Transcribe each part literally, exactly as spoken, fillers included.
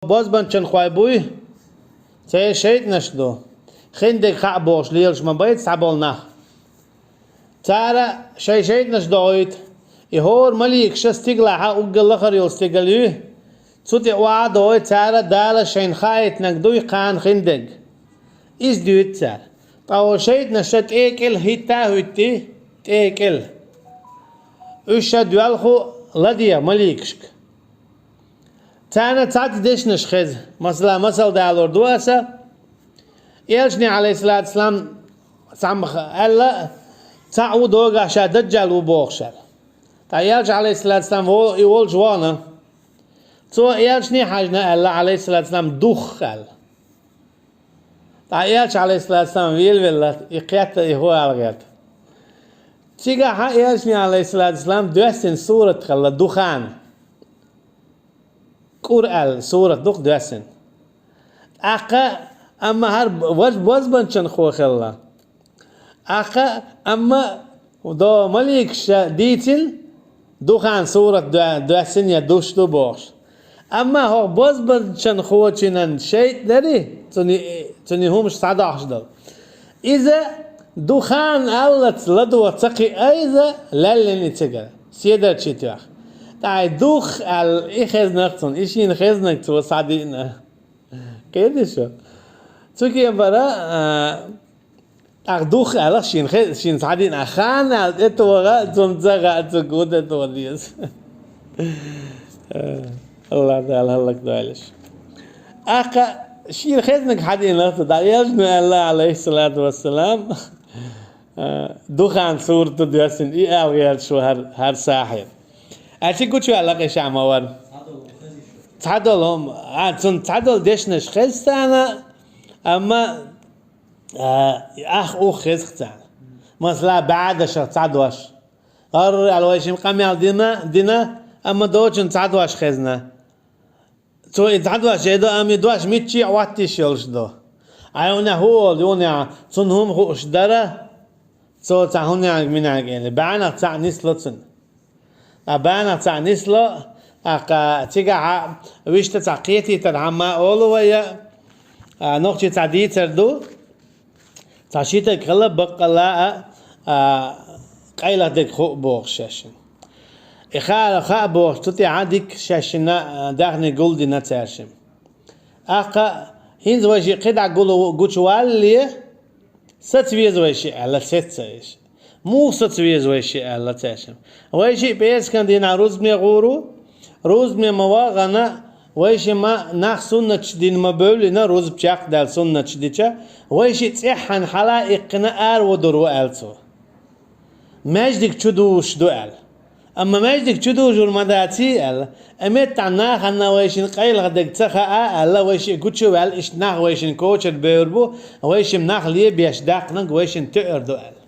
Бозбанчанхой буй, церан шайтӀанаш ду. Хиндерг хаа бохуш лелаш ма бай цхьаболу нах. Цара шайн шайтӀанаш дохуьйту, и хӀора маликаш стигалахь уггар лахара йолу стигала юй, цу тӀе охьа а дохуьйту цара Дала шайна хаийтинарг дуй кхана хиндерг. Иза дуьйцу цара. Ткъа хӀора шайтӀанаш тӀе кӀел хӀитта а хӀуьттий, тӀе кӀел. Уьш ша доьлху ладегӀа маликашка. Царна цхьацца дешнаш хеза. Масала, масал далор ду аса. Элчане, Ӏалайхиссалату вассалам, цхьамма аьлла, цхьаъ ву догахь ша Даджал ву бохуш аьлла. Ткъа Элча, Ӏалайхиссалату вассалам, во-, и волчу вахана. Цо Элчане хьаьжна аьлла, Ӏалайхиссалату вассалам, дух аьлла. Ткъа Элча, Ӏалайхиссалату вассалам, велавелла, и кхетта, и хӀун ала гӀерта. Цигахь Элчане, Ӏалайхиссалату вассалам, доьссина сурат хилла, Духан. Къуръан сурат ду-кх доьссина. ТӀаккха, амма хӀара вож-, бозбанчанхо хилла. ТӀаккха, амма до маликаша дийцина, Духан сурат до-, доьссина я душ ду бохуш. Амма хӀокху бозбанчанхочунан шайтӀа дарий, цуьнан, цуьнан хӀумаш схьадохьуш долу. Иза Духан аллаца ладогӀа ца кхиа иза, лаьллина и цигара, седарчий тоьхна. ТӀаккха и дух аьлла, и хезнарг цунна, и шена хезнарг цо схьадиъна. Кхетий шу? Цу кепара, а, тӀаккха дух аьлла, шена хе-, шена схьадиъна, хан аьлла тӀетоха, цунна ца хаьа, цуьнга хӀун тӀетоха деза. Э, АллахӀ Дала хӀаллакдойла уьш. ТӀаккха шена хезнарг хьадиъна цо, дӀа Элчано аьлла, Ӏалайхиссалату вассалам, э, Духан сурат доьссина, и ала гӀерташ ву хӀара, хӀара сахьир. Аьлча гучуваьлла кхин ша ма вара. Цхьадолу хӀума, а, цунна цхьадолу дешнаш хеза царна, амма, а, ах ух хеза-кх царна. Масала, бӀе дашах цхьа дош. ГӀарра аьлла, вайшимма къамел дина, дина, амма доцчунна цхьа дош хезна. Цо и цхьа дош яйдо, амма и дош мичча а хӀоттийша йолуш ду. Ӏай хӀунда хӀун олу, юханехьа, цунна хӀума хууш дара, цо цхьа хӀуннега-минега элира. БӀеннах цхьаъ нисло цунна. Ткъа бӀеннах цхьаъ нисло, тӀаккха цигахь виштта цхьа кхетийтархьама олу вай, а, нохчийн цхьа дийцар ду. Цхьа ши стаг хилла баккъалла а, а, къайлаха дерг хуу бохуш шаьшшинна. И хаа, хаа бохуш, цу тӀехь дика шаьшшинна, а, даьхни гулдина цаьршимма. ТӀаккха хӀинца вайшиъ кхидӀа гуло гучуваллале, саца веза вайшиъ аьлла, сецна иша. Муха саца веза вайшиъ аьлла цаьршимма. Вайшиъ пӀераскан дийнахь рузбане гӀур ву, рузбане ма вахана, вайшимма нах суннаташ дина ма бевллина, рузба чекхдаьлла суннаташ дича, вайшиъ цӀеххьана хьала а иккхина ара водур ву аьлла цо. Маьждиг чу дужуш ду аьлла. Амма маьждиг чу дужур ма даций аьлла. И меттахь нахана вайшинна къайлаха дерг ца хаьа аьлла, вайшиъ гучуваьлла, иштта нах вайшинна кочара бевр бу, вайшимма нах лебеш даккханарг вайшинна тоьар ду аьлла.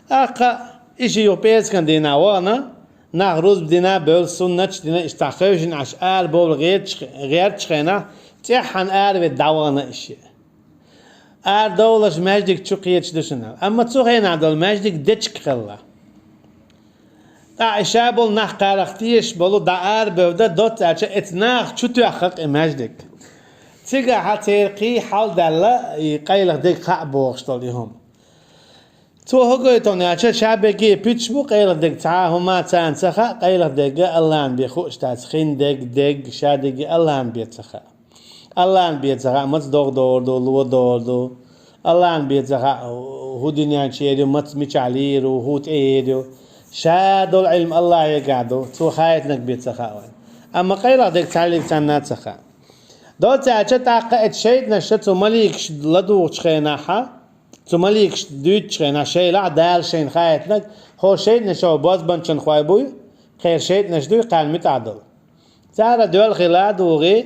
ТӀаккха иша юха пӀераскан дийнахь вахана, нах рузба дина, бевлла суннаташ дина, иштта цхьа хевшина Ӏаш ара бовла гӀерташ, гӀерташ хенахь, цӀеххьана ара ведда дӀавахана иша. Ара довлаш маьждиг чу кхеташ ду шуна. Амма цу хенахь долу маьждиг дечиг хилла. ТӀаккха и ша болу нах кхарах тешаш болу дӀа ара бевда, доцца аьлча, эца наха чу тоьхна-кх и маьждиг. Цигахь церан кхин хьал даьлла, и къайлаха дерг хаа бохуш долу и хӀума. Цо хӀун гойту аьлча, ша берриге пуьтуш бу, къайлаха дерг цхьа а хӀума царна ца хаьа, къайлаха дерг АллахӀан бен хууш дац, хиндерг, дерг, ша дерриге АллахӀан бен ца хаьа. АллахӀан бен ца хаьа, маца догӀа догӀур ду, ло догӀур ду. АллахӀан бен ца хаьа, хӀун дуьнен чу ер ю, маца мичахь лийр ву, хӀун тӀе ер ю. Ша долу Ӏилма АллахӀегахь ду, цо хаийтинарг бен ца хаьа вайна. Амма къайлаха дерг цхьаьллиг царна а ца хаьа. Доцца аьлча, тӀаккха эцу шайтӀанаша цу маликаш ладугӀучу хенахьа, цу маликаш дуьйцучу хенахь, шайлахь Дала шайна хаийтинарг, хӀо шайтӀанаш хӀо бозбанчанхой буй, кхеран шайтӀанаш дуй, кхарна муьтӀахь долу. Цара доьлхий ладугӀий,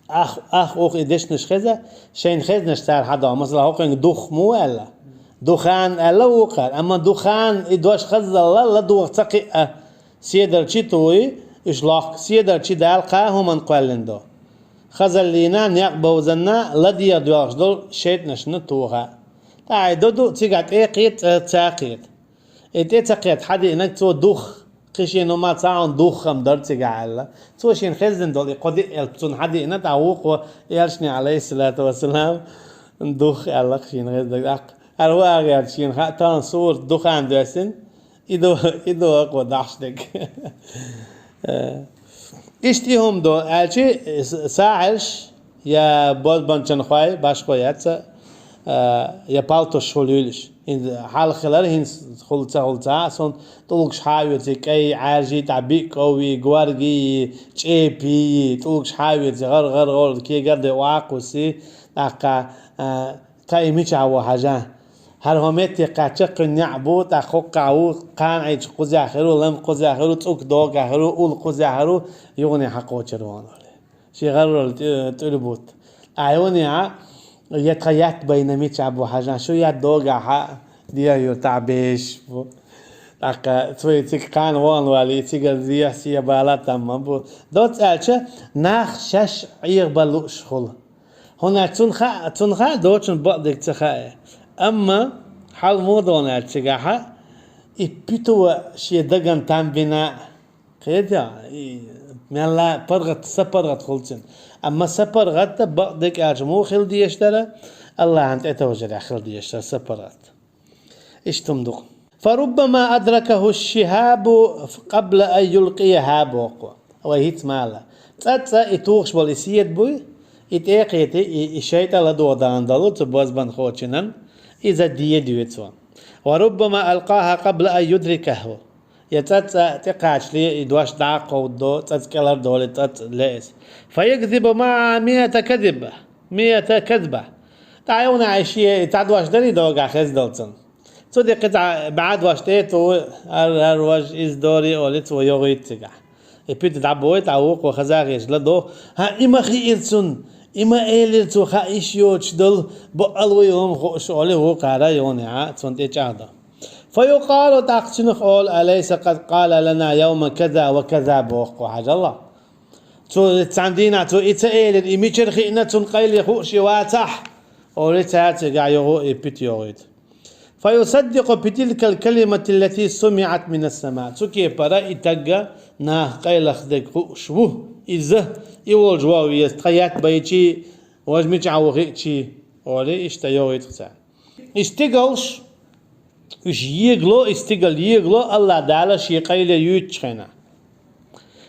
ах, ах, ух и дешнаш хеза, шайна хезнаш цара хьадо. Масала, хӀокхуьнга дух муха аьлла? Духан аьлла вукхара, амма духан и дош хаззалла ладогӀа ца кхиъа, седарчий туй, уьш лохка седарчий Дала кхаа хӀуманна кхоьллина до. Хазаллина, некъ бовзанна, ладегӀа доьлхуш долу шайтӀанашна тоха. ТӀаккха и до ду, цигахь тӀе а кхета, цӀа а кхета. И тӀе ца кхета хьадиънарг цо дух Кхы шена хӀума цхьа хьуна дух-м дара цигахь аьлла. Цо шена хезнина долу и кхо диъ элп цунна хьадиъна, тӀаккха вукхо элчане, алейхиссалату вассалам, дух аьлла шена хезнарг тӀаккха. ХӀара ву агӀерта шена хаьа, тахана сурат Духан доьссина, и до, и до кхо дахьаш дерг. Э, иштта и хӀума до, аьлча, с-, сахьарш, я бозбанчанхой, башхо яц, а, я палтуш хуьлийла уьш. ХӀинца хьалха хилар, хӀинца хуьлу ца хуьлу ца хаьа суна, тӀулгаш хьа а оьций, кӀай, Ӏаьржий, тӀе биъ кӀовий, горгий, чӀепий, тӀулгаш хьа а оьций, гӀар-гӀар-гӀар, кегар де охьа а кхуссий, тӀаккха, а, тхан и мичахь ву хьажа. ХӀара хӀокху метте кхаьчча кхуьнан неӀ бу, тӀаккха хӀокхахь ву, кхана Ӏийча кхузехь хир ву, лам кхузехь хир ву, цӀук догахь хир ву, ул кхузехь хир ву, юханехьа кхочур ву хьуна. Шен гӀарралла тӀу-, тӀуьра бутт. Ӏа юханехьа, я тхан етт байна мичахь бу хьажа, шу етт догахь хьа, дегӀан юьртахь беш бу. ТӀаккха цо и цига кхана вахана валий, и цигара зехьа сехьа бала там ма бу. Доцца аьлча, нах шаьш Ӏехабан лууш хуьлу. ХӀунда аьлча цунна хаьа, цунна хаьа, доцчунна бакъдерг ца хаьа. Амма хьал муха ду аьлча цигахь, и Пито шен дагна там бина, кхетий, и мелла паргӀат, са паргӀат хуьлу цуьнан. Амма са паргӀат бакъдерг аьлча муха хила дезаш дара, Аллахьан тӀетовжарехь хила дезаш дара са паргӀат. Иштта хӀума ду-кх. فربما أدركه الشهاب قبل أن يلقيها, боху. Вай хӀинца ма аьлла. ЦӀа-цӀа и тухуш болу и седа буй, и тӀе а кхетий, и, и шайтӀа ладогӀа дахана долу цу бозбанхочунна, иза де а дуьйцу цо. وربما ألقاها قبل أن يدركه. Я цӀа-цӀа тӀекхачале и дош дӀа а кховдадо, цӀа-цӀа кӀелхьардолий, цӀа-цӀа ле иза. فيكذب معها مائة كذبة. مائة كذبة. ТӀаккха юханехьа шен и цхьа дош дарий догахь хездалцун. Цу де кхин цхьа бӀе дош тӀе а ту, хӀара, хӀара важа, иза дорий олий, цо йогӀуьйту цигахь. И Пито дӀабой, тӀаккха вукхо хаза а хеташ ладо: «ХӀан, и ма хиира цунна, и ма элира цо, хӀан, иштта йоцуш долу, бакъал вуй хӀума хууш», олий, вукхара юханехьа цунна тӀе чӀагӀдо. فيقال, тӀаккха цуьнах олу: «أليس قد قال لنا يوم كذا وكذا», боху кхо хьажалла. Цо цхьана дийнахь цо и ца элира, и мичара хиъна, цунна къайле хууш и вацахь, олий цара, цигахь йогӀу и Пито йогӀуьйту. فيصدق بتلك الكلمة التي سمعت من السماء. Цу кепара и тагга нах къайлаха дерг хууш ву. Иза, и волчу вогӀу веза, тхан етт байчий, важа мичахь ву хиъчий, олий, иштта йогӀуьйту цара. И стигалш, уьш егало, и стигал егало, Аллахь Дала шен къайле юьйцучу хенахь.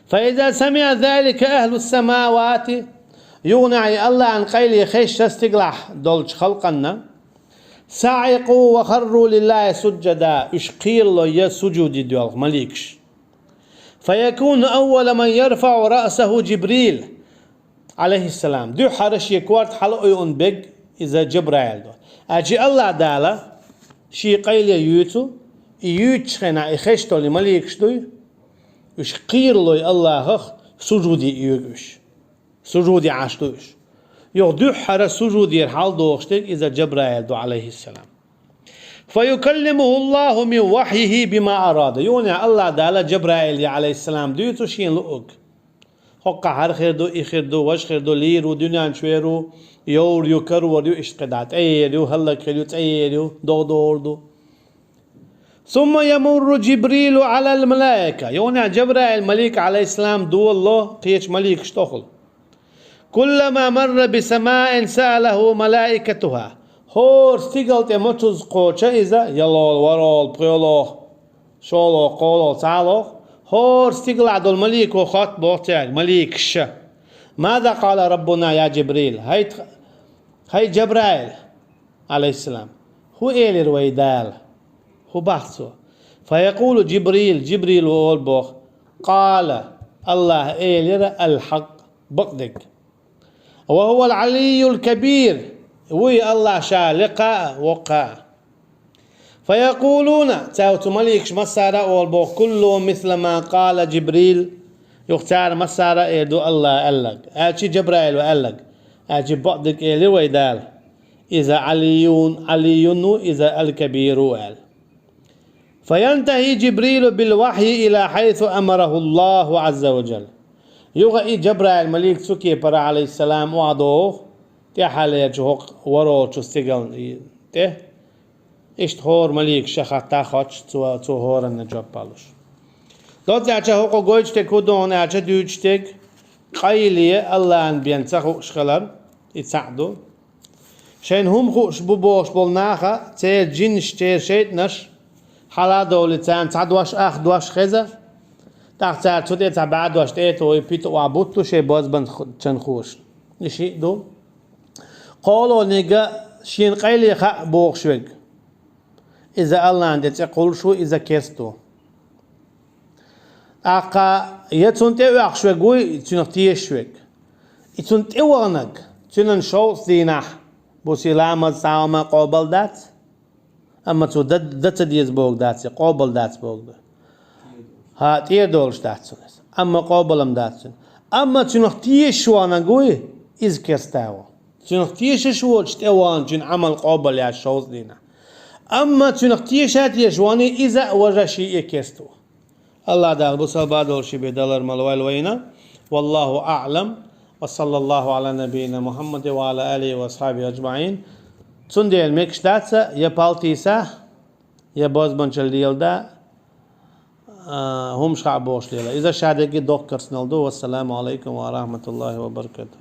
فإذا سمع ذلك أهل السماوات, юханехьа и Аллахьан къайле хезча стигалахь долчу халкъанна, صعقوا وخروا لله سجدا, уьш кхералой я сужуде доьлху маликаш. فيكون أول من يرفع رأسه جبريل عليه السلام. Дуьххьара шен корта хьала а юьйцуш берг иза Джабраил ду. Аьлча Аллахь Дала шен къайле юьйцу, и юьйцучу хенахь и хезаш долу и маликаш дуй, уьш кхералой Аллахьах, сужуде оьгу уьш. Сужуде Ӏаш ду уьш. Юха дуьххьара сужудера хьаладогӀуш дерг иза Джабраил ду, عليه السلام. فيكلمه الله من وحيه بما أراد. Юханехьа Аллахь Дала Джабраиле, عليه السلام, дуьйцу шена луург. ХӀокхахь хӀара хир ду, и хир ду, важа хир ду, лийр ву, дуьнен чу вер ву, йовр ю, карор ю, иштта кхидӀа, тӀеер ю, хӀаллакьхир ю, цӀеер ю, догӀа догӀур ду. ثم يمر جبريل على الملائكة. Юханехьа Джабраил малик, عليه السلام, долало кхечу маликаш тӀехула. كلما مر بسماء سأله ملائكتها. ХӀора стигал тӀе мацазза кхочу иза, ялхолгӀа, ворхӀолгӀа, пхоьалгӀа, шолгӀа, кхоалгӀа, цхьалгӀа, хӀора стигалахь долу малико хотту боху цаьрга, маликаша: ماذا قال ربنا يا جبريل؟ ХӀай тх-, хӀай Джабраил, عليه السلام, хӀун элира вай Дала? ХӀун боху цо? فيقول جبريل, Джибрило олу боху: قال, Аллахьа элира, الحق, бакъдерг. وهو العلي الكبير, вуй Аллахь ша лекха а, воккха а. فيقولون, цара, цу маликаша массара а олу боху, كلهم مثل ما قال جبريل, юха цара массара а эр ду Аллахьа аьлларг, аьлча Джабраила аьлларг, аьлча бакъдерг элира вай Дала. Иза Ӏалийюн, Ӏалийюн ву, иза аль-Кабир ву аьлла. فينتهي جبريل بالوحي إلى حيث أمره الله عز وجل. Юха и Джабраил малик цу кепара, عليه السلام, охьадогӀу тӀаьххьарлерчу хӀокху ворхӀалгӀачу стигална тӀе. Иштта хӀора маликаша хатта хоттуш, цо, цо хӀоранна жоп луш. Доцца аьлча, хӀокхо гойтуш дерг хӀун ду аьлча, дуьйцуш дерг къайле АллахӀа бен ца хууш хилар, и цхьаъ ду. Шайна хӀума хууш бу бохуш болу наха, церан жинаш, церан шайтӀанаш хьала а довлий, царна цхьа дош, ах дош хеза, тӀаккха цара цу тӀе цхьа бӀе дош тӀе а тухий, пита охьабутту шайн бозбуунчалла хууш. И шиъ ду. КхоалгӀаниг, шена къайле хаьа бохуш верг. Иза АллахӀан тӀе цӀе кхуллуш ву, иза керста ву. ТӀаккха я цунна тӀе оьхуш верг вуй, цуьнах тешаш верг. И цунна тӀе ваханарг, цуьнан шовзткъа дийнахь буса ламаз цхьа хӀума къобал дац. Амма цо дан, дан ца деза бохург дац, я къобал дац бохург ду. ХӀа, тӀера долуш дац цунна иза. Амма къобал-м дац цуьнан. Амма цуьнах тешаш ваханарг вуй, иза керста ву. Цуьнах тешаш воцуш тӀе ваханчун Ӏамал къобал яц шовзткъа дийнахь. Амма цуьнах теша а тешаш вахний, иза а, важа а шиъ а керста ву. АллахӀ Дала бусалба долуш бен далар ма лойла вайна. Валлаху аӀлам. Ва саллаллаху Ӏала набийина Мухьаммадин ва Ӏала алихи ва асхьабихи аджмаӀин. Цундела мегаш дац я палтий са, я бозбуунчалла леладан, а, хӀумаш хаьа бохуш лела. Иза шадерриге доккха керстанал ду. Вассаламу Ӏалайкум ва рахьматуллахӀи ва баракатухӀ.